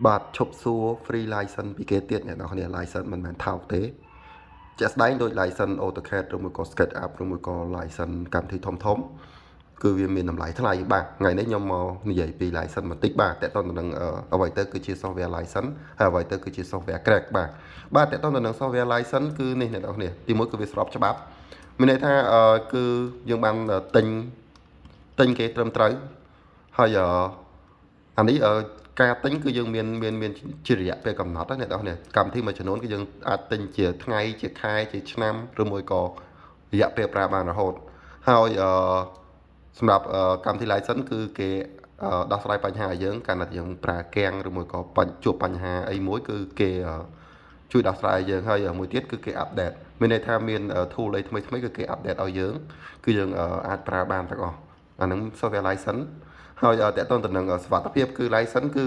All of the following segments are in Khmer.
បាទឈប់សួរ free license ពីគេទៀតអ្នកនរគ្នា license មិនមែនថោកទេជាក់ស្ដែងដូច license AutoCAD ឬមួយក៏ SketchUp ឬមួយក៏ license កម្មវិធីធំធំគឺវាមានតម្លៃថ្លៃបាទថ្ងៃនេះខ្ញុំមកនិយាយពី license បន្តិចបាទតើតើនឹងអ្វីទៅគឺជា software license ហើយអ្វីទៅគឺជា software crack បាទបាទតើតើនឹង software license គឺនេះអ្នកនរគ្នាទីមួយគឺវាស្របច្បាប់មានន័យថាគឺយើងបានទិញទិញគេត្រឹមត្រូវហើយអានេះការទិញគឺយើងមានមានមានជារយៈពេលកំណត់ណាអ្នកនរគ្នាកម្មវិធីមួយចំនួនគឺយើងអាចទិញជាថ្ងៃជាខែជាឆ្នាំឬមួយក៏រយៈពេលប្រើបានរហូតហើយអឺសម្រាប់កម្មវិធី license គឺគេដោះស្រាយបញ្ហាឲ្យយើងកាលណាយើងប្រើកាំងឬមួយក៏ជួបបញ្ហាអីមួយគឺគេជួយដោះស្រាយឲ្យយើងហើយមួយទៀតគឺគេ update មានន័យថាមាន tool អីថ្មីថ្មីគឺគេ update ឲ្យយើងគឺយើងអាចប្រើបានទាំងអស់អាហ្នឹង software license ហើយតកតងទៅនឹងសុវត្ថិភាពគឺ license គឺ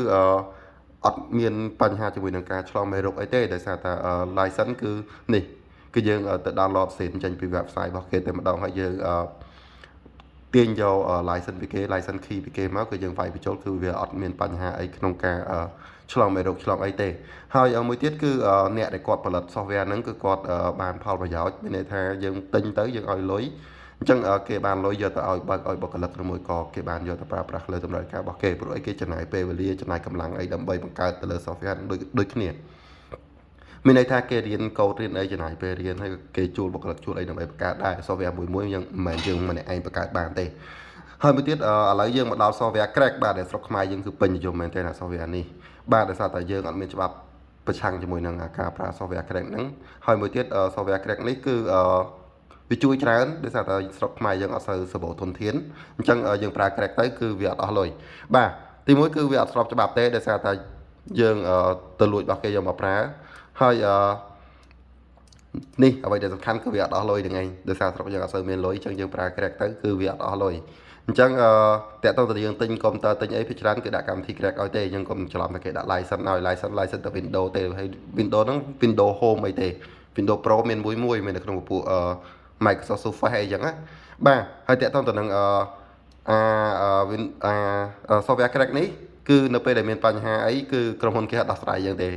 អត់មានបញ្ហាជាមួយនឹងការឆ្លងមេរោគអីទេដោយសារតែ license គឺនេះគឺយើងទៅ download ផ្សេងចេញពី website របស់គេតែម្ដងហើយយើងទាញយក license ពីគេ license key ពីគេមកគឺយើងវាយបញ្ចូលគឺវាអត់មានបញ្ហាអីក្នុងការឆ្លងមេរោគឆ្លងអីទេហើយមួយទៀតគឺអ្នកដែលគាត់ផលិត software ហ្នឹងគឺគាត់បានផលប្រយោជន៍មានន័យថាយើងទិញទៅយើងឲ្យលុយអញ្ចឹងគេបានលុយយកទៅឲ្យបើកឲ្យបុគ្គលិកឬមួយក៏គេបានយកទៅប្រើប្រាស់លើតម្រូវការរបស់គេព្រោះអីគេចំណាយពេលវេលាចំណាយកម្លាំងអីដើម្បីបង្កើតទៅលើ software ដូចដូចគ្នាមានន័យថាគេរៀនកូដរៀនអីចំណាយពេលរៀនហើយគេជួលបុគ្គលិកជួលអីដើម្បីបង្កើតដែរ software មួយមួយយើងមិនមែនយើងម្នាក់ឯងបង្កើតបានទេហើយមួយទៀតឥឡូវយើងមកដល់ software crack បាទដែលស្រុកខ្មែរយើងគឺពេញនិយមមែនទែនអា software នេះបាទដោយសារតែយើងអត់មានច្បាប់ប្រឆាំងជាមួយនឹងការប្រើ software crack ហ្នឹងហើយមួយទៀត software crack នេះគឺវាជួយច្រើនដោយសារតែស្រុកខ្មែរយើងអត់សូវសម្បូរធនធានអញ្ចឹងយើងប្រើ crack ទៅគឺវាអត់អស់លុយបាទទីមួយគឺវាអត់ស្របច្បាប់ទេដោយសារតែ យើងអឺទៅលួចរបស់គេយកមកប្រើហើយអឺនេះអ្វីដែលសំខាន់គឺវាអត់អស់លុយហ្នឹងឯងដោយសារស្រុកយើងអត់សូវមានលុយអញ្ចឹងយើងប្រើ crack ទៅគឺវាអត់អស់លុយអញ្ចឹងអឺតើតើតើយើងទិញកុំព្យូទ័រទិញអីភាគច្រើនគឺដាក់កម្មវិធី crack ឲ្យទេយើងកុំច្រឡំតែគេដាក់ license ឲ្យ license license ទៅ Windows ទេហើយ Windows ហ្នឹង Windows Home អីទេ Windows Pro មានមួយមួយមាននៅក្នុងពពួកអឺ Microsoft Surface អីចឹងណាបាទហើយតើតើទៅនឹងអឺអា Win អា software crack នេះគឺនៅពេលដែលមានបញ្ហាអីគឺក្រុមហ៊ុនគេអត់ដោះស្រាយយើងទេ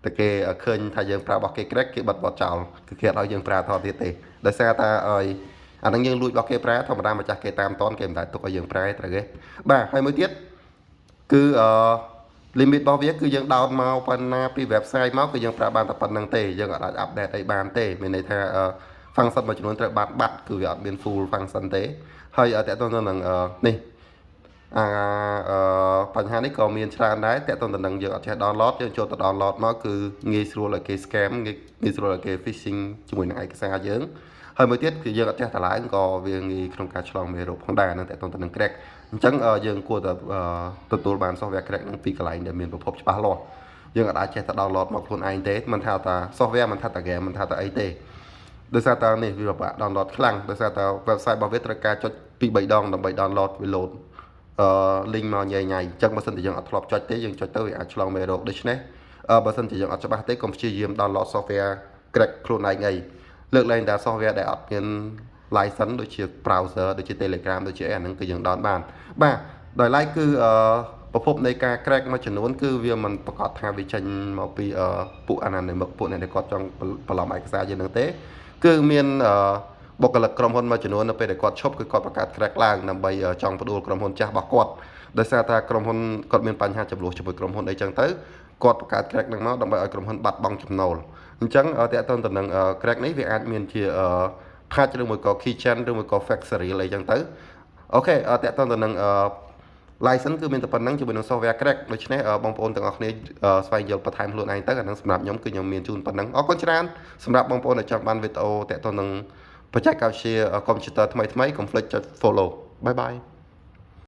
តែគេឃើញថាយើងប្រើរបស់គេ crack គេបិទបត់ចោលគឺគេអត់ឲ្យយើងប្រើថតទៀតទេដោយសារតែឲ្យអាហ្នឹងយើងលួចរបស់គេប្រើធម្មតាម្ចាស់គេតាមតនគេមិនដែលទុកឲ្យយើងប្រើទេត្រូវទេបាទហើយមួយទៀតគឺអឺ limit របស់វាគឺយើង down មកប៉ុណ្ណាពី website មកគឺយើងប្រើបានតែប៉ុណ្្នឹងទេយើងអាច update អីបានទេមានន័យថា function មួយចំនួនត្រូវបានបាត់គឺវាអត់មាន full function ទេហើយតើតើទៅនឹងនេះអាបញ្ហានេះក៏មានច្រើនដែរតើតើទៅនឹងយើងអត់ចេះ download យើងចូលទៅ download មកគឺងាយស្រួលឲ្យគេ scam ងាយងាយស្រួលឲ្យគេ phishing ជាមួយនឹងឯកសារយើងហើយមួយទៀតគឺយើងអត់ចេះតឡើងក៏វាងាយក្នុងការឆ្លងមេរោគផងដែរនឹងតើតើទៅនឹង crack អញ្ចឹងយើងគួរតែទទួលបាន software crack នឹងពីកន្លែងដែលមានប្រភពច្បាស់លាស់យើងអាចចេះតែ download មកខ្លួនឯងទេមិនថាតា software មិនថាតា game មិនថាតាអីទេដោយសារតែនេះវាពិបាក download ខ្លាំងដោយសារតែ website របស់វាត្រូវការចុច2 3ដងដើម្បី download វា load អឺ link មកញ៉ៃញ៉ៃអញ្ចឹងបើសិនជាយើងអត់ធ្លាប់ចុចទេយើងចុចទៅវាអាចឆ្លងមេរោគដូច្នេះបើសិនជាយើងអត់ច្បាស់ទេកុំព្យាយាម download software crack ខ្លួនឯងអីលើកលែងតែ software ដែលអត់មាន license ដូចជា browser ដូចជា Telegram ដូចជាអីអាហ្នឹងគឺយើង down បានបាទដោយឡែកគឺអឺប្រភពនៃការ crack មួយចំនួនគឺវាមិនប្រកាសថាវាចេញមកពីពួកអាណានិមិកពួកអ្នកដែលគាត់ចង់បន្លំឯកសារយើងនឹងទេគឺមានបុគ្គលិកក្រុមហ៊ុនមួយចំនួននៅពេលដែលគាត់ឈប់គឺគាត់បង្កើត crack ឡើងដើម្បីចង់ផ្ដួលក្រុមហ៊ុនចាស់របស់គាត់ដោយសារតែក្រុមហ៊ុនគាត់មានបញ្ហាចំនួនជាមួយក្រុមហ៊ុនអីចឹងទៅ គាត់បង្កើត crack ហ្នឹងមកដើម្បីឲ្យក្រុមហ៊ុនបាត់បង់ចំណូលអញ្ចឹងតើតើទៅនឹង crack នេះវាអាចមានជា patch ឬមួយក៏ keygen ឬមួយក៏ fake serial អីចឹងទៅOK តើតើទៅនឹង license គឺមានតែប៉ុណ្្នឹងជាមួយនឹង software crack ដូច្នេះបងប្អូនទាំងអស់គ្នាស្វែងយល់បន្ថែមខ្លួនឯងទៅអាហ្នឹងសម្រាប់ខ្ញុំគឺខ្ញុំមានជូនប៉ុណ្្នឹងអរគុណច្រើនសម្រាប់បងប្អូនដែលចង់បានវីដេអូតាក់ទងនឹងបច្ចេកវិទ្យា computer ថ្មីៗកុំភ្លេចចុច follow. Bye bye.